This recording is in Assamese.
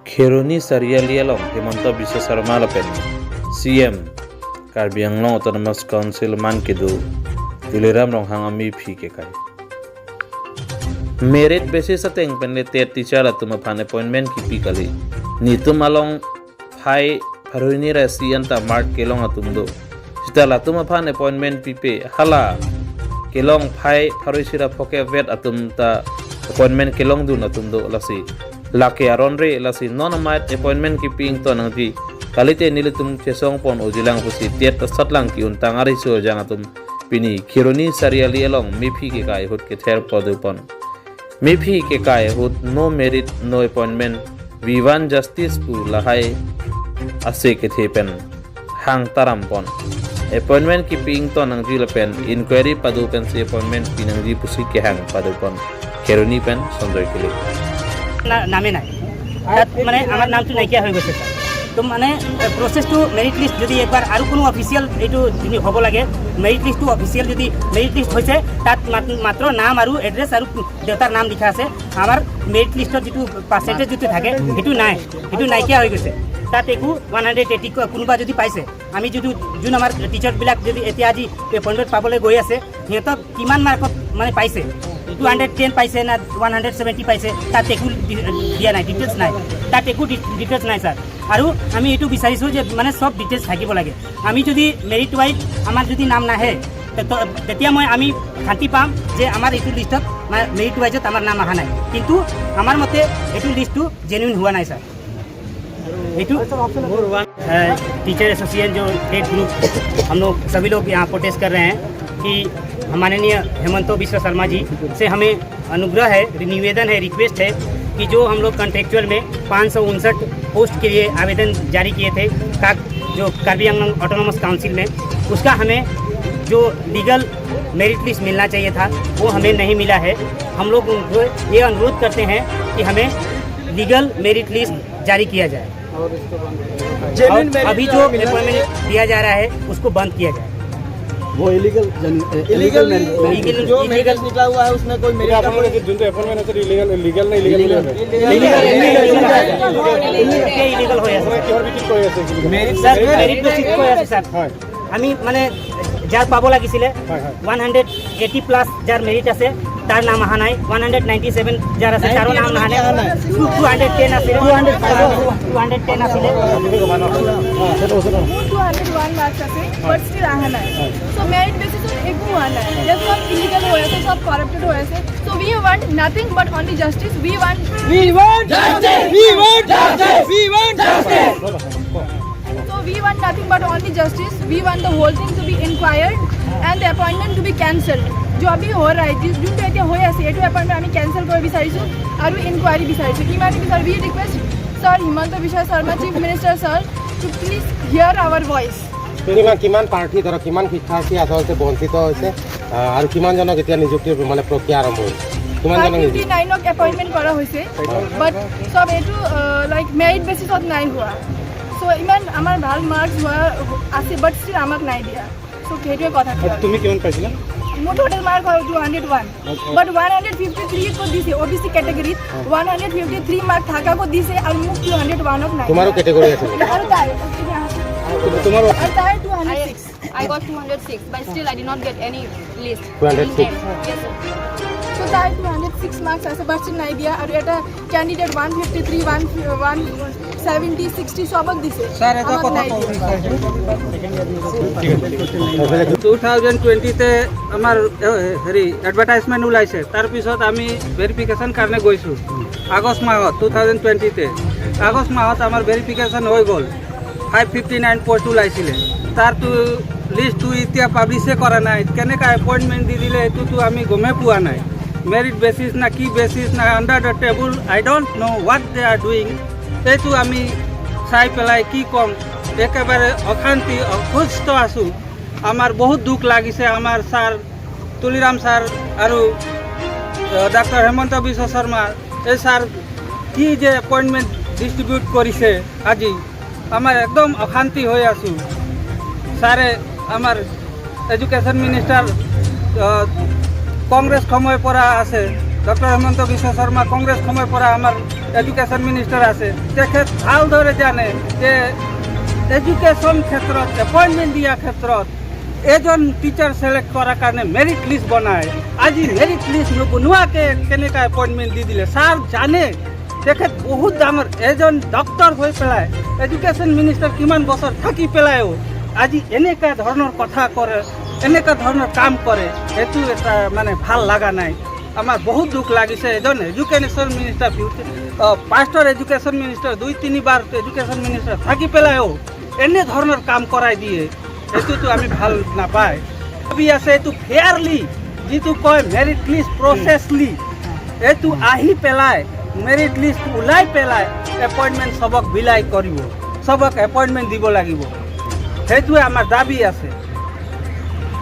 Kheroni Chariali along Himanta Biswa Sarma lapen CM Karbi Anglong Autonomous Council man kidu Tuliram Ronghang ami phi ke kai merit basis ateng pen le TET teacher atum phan appointment ki pi kali nitum along phai pharuini ra si anta mart kelong atum do sita latum phan appointment pi pe hala kelong phai pharui sira phoke vet atum ta appointment kelong dun atum do lasi lake aron re lasi non amait appointment ki ping to nang ji kalite nilitum chesong pon ojilang pusi tiet ta satlang ki untang ari so jang atum pini Kheroni Chariali along mipi ke kai hut ke ther podu pon mipi ke kai hut no merit no appointment we want justice pu lahai ase ke the pen hang taram pon appointment ki ping to nang ji pen inquiry padu pen se appointment pinang ji pusi ke hang padu pon Kheroni pen Sanjay kili. নামে নাই তাত, মানে আমাৰ নামটো নাইকিয়া হৈ গৈছে ছাৰ। তো মানে প্ৰচেছটো মেৰিট লিষ্ট যদি একবাৰ আৰু কোনো অফিচিয়েল এইটো যদি হ'ব লাগে, মেৰিট লিষ্টটো অফিচিয়েল যদি মেৰিট লিষ্ট হৈছে, তাত মাত্ৰ নাম আৰু এড্ৰেছ আৰু দেউতাৰ নাম লিখা আছে। আমাৰ মেৰিট লিষ্টত যিটো পাৰ্চেণ্টেজ যিটো থাকে, সেইটো নাই, সেইটো নাইকিয়া হৈ গৈছে। তাত একো 180 কোনোবা যদি পাইছে, আমি যিটো যোন আমাৰ টিচাৰবিলাক যদি এতিয়া আজি এপইণ্টমেণ্ট পাবলৈ গৈ আছে, সিহঁতক কিমান মাৰ্কত মানে পাইছে, 210 পাইছে না 170 পাইছে, তাত একো দিয়া নাই, ডিটেইলছ নাই, তাত একো ডিটেইলছ নাই ছাৰ। আৰু আমি এইটো বিচাৰিছোঁ যে মানে চব ডিটেইলছ থাকিব লাগে। আমি যদি মেৰিট ৱাইজ আমাৰ যদি নাম নাহে, তেতিয়া আমি শান্তি পাম যে আমাৰ এইটো লিষ্টত মেৰিট ৱাইজত আমাৰ নাম অহা নাই। কিন্তু আমাৰ মতে এইটো লিষ্টটো জেনুইন হোৱা নাই ছাৰ। এইটো टीचर एसोसिएशन जो टेट ग्रुप, हम लोग सभी लोग यहाँ प्रोटेस्ट कर रहे हैं कि माननीय हेमंतो बिश्व शर्मा जी से हमें अनुग्रह है, निवेदन है, रिक्वेस्ट है कि जो हम लोग कंट्रेक्चुअल में 559 पोस्ट के लिए आवेदन जारी किए थे का जो कार्बी आंगलोंग ऑटोनोमस काउंसिल में, उसका हमें जो लीगल मेरिट लिस्ट मिलना चाहिए था, वो हमें नहीं मिला है। हम लोग उनको ये अनुरोध करते हैं कि हमें लीगल मेरिट लिस्ट जारी किया जाए और अभी जो अपॉइंटमेंट दिया जा रहा है, उसको बंद किया जाए। वो इलीगल इलीगल Illegal- जो मेरिट निकला हुआ है, उसमें कोई मेरिट का আপোনালোকে যোনটো এপইণ্টমেণ্ট আছে, ইলিগেল লিগেল নে ইলিগেল বুলি ভাবে? ইলিগেল হৈ আছে। কিহৰ ভিত্তিত কৰি আছে এইখিনি? স্যাৰ, মেৰিট বেচিছ কৈ আছে স্যাৰ। আমি মানে যাৰ পাব লাগিছিলে, হয়, হয়। 180 প্লাছ যাৰ মেৰিট আছে, তাৰ নাম অহা নাই। 197 যাৰ আছে, তাৰো নাম অহা নাই। 210 আছিলে, 210 আছিলে। মোৰ 201 মাৰ্কছ আছে, বাট ষ্টিল অহা নাই। চ' মেৰিট বেচিছত একো হোৱা নাই এতিয়া, চব ইলিগেল হৈ আছে, চব কৰাপ্টেড হৈ আছে। So we want nothing but only justice. We want We want justice. We want justice. We want justice. So we want nothing but only justice. We want the whole thing to be inquired and the appointment to be cancelled. जो अभी हो रहा है, जिस যোনটো এতিয়া হৈ আছে, এইটো এপইণ্টমেণ্ট আমি কেঞ্চেল কৰিব বিচাৰিছোঁ আৰু ইনকুৱাৰী বিচাৰিছোঁ। ইমানেই বিচাৰোঁ। We request Sir Himanta Biswa Sarma, Chief Minister sir, to please hear our voice. কিমান কিমান প্ৰাৰ্থী, ধৰক কিমান শিক্ষাৰ্থী আচলতে বঞ্চিত হৈছে আৰু কিমানজনক এতিয়া নিযুক্তিৰ মানে প্ৰক্ৰিয়া আৰম্ভ হৈছে, কিমানজনক ফাইভ ফিফটি নিযুক্তি নাইনক এপইণ্টমেণ্ট কৰা হৈছে, বাট চব এইটো লাইক মেৰিট বেচিছত নাই হোৱা। চ' ইমান আমাৰ ভাল মাৰ্কছ হোৱা আছে, বাট ষ্টিল আমাক নাই দিয়া। চ' সেইটোৱে কথাটো। তুমি কিমান পাইছিলা? মোৰ টোটেল মাৰ্ক হয় 201, বাট 153 কো দিছে। অ' বি চি কেটেগৰীত 153 মাৰ্ক থাকাকো দিছে আৰু মোক 201ত নাই। তোমাৰো কেটেগৰী আছে নেকি? আৰু তাই তোমাৰ আৰু তাই 206। I got 206, but still I did not get any list. 206? Yes, sir. ত' তাই 206 মাৰ্কছ আছে, বাট ষ্টিল নাই দিয়া। আৰু এটা কেণ্ডিডেট 153, 1 1 70, 60 চবক দিছে, আমাক নাই দিয়া। 2020তে আমাৰ হেৰি এডভাৰটাইজমেণ্ট ওলাইছে। তাৰপিছত আমি ভেৰিফিকেশ্যন কাৰণে গৈছোঁ আগষ্ট মাহত। 2020তে আগষ্ট মাহত আমাৰ ভেৰিফিকেশ্যন হৈ গ'ল। 559 পষ্ট ওলাইছিলে, তাৰতো লিষ্টটো এতিয়া পাব্লিছে কৰা নাই। কেনেকৈ এপইণ্টমেণ্ট দি দিলে, এইটোতো আমি গমেই পোৱা নাই। মেৰিট বেচিছ না কি বেচিছ না under the table, I don't know what they are doing. এইটো আমি চাই পেলাই কি ক'ম, একেবাৰে অশান্তি অসুস্থ আছোঁ। আমাৰ বহুত দুখ লাগিছে। আমাৰ ছাৰ তুলিৰাম ছাৰ আৰু ডাক্তৰ হেমন্ত বিশ্ব শৰ্মা, এই ছাৰ কি যে এপইণ্টমেণ্ট ডিষ্ট্ৰিবিউট কৰিছে, আজি আমাৰ একদম অশান্তি হৈ আছোঁ। ছাৰে আমাৰ এডুকেশ্যন মিনিষ্টাৰ কংগ্ৰেছ সময়ৰ পৰা আছে, ডক্টৰ হেমন্ত বিশ্ব শৰ্মা কংগ্ৰেছ সময়ৰ পৰা আমাৰ এডুকেশ্যন মিনিষ্টাৰ আছে, তেখেত ভালদৰে জানে যে এডুকেশ্যন ক্ষেত্ৰত, এপইণ্টমেণ্ট দিয়া ক্ষেত্ৰত এজন টিচাৰ চিলেক্ট কৰাৰ কাৰণে মেৰিট লিষ্ট বনায়। আজি মেৰিট লিষ্ট নবনোৱাকৈ কেনেকৈ এপইণ্টমেণ্ট দি দিলে? ছাৰ জানে, তেখেত বহুত ডাঙৰ এজন ডক্টৰ হৈ পেলাই এডুকেশ্যন মিনিষ্টাৰ কিমান বছৰ থাকি পেলাইও আজি এনেকুৱা ধৰণৰ কথা কৰে, এনেকুৱা ধৰণৰ কাম কৰে, সেইটো এটা মানে ভাল লগা নাই। আমাৰ বহুত দুখ লাগিছে। এজন education minister, future pastor education minister, দুই তিনিবাৰ এডুকেশ্যন মিনিষ্টাৰ থাকি পেলাইও এনে ধৰণৰ কাম কৰাই দিয়ে, সেইটোতো আমি ভাল নাপায়। ভাবি আছে এইটো ফেয়াৰলি যিটো কয় মেৰিট লিষ্ট প্ৰচেছলি এইটো আহি পেলাই, মেৰিট লিষ্ট ওলাই পেলাই এপইণ্টমেণ্ট চবক বিলাই কৰিব, চবক এপইণ্টমেণ্ট দিব লাগিব, সেইটোৱে আমাৰ দাবী আছে।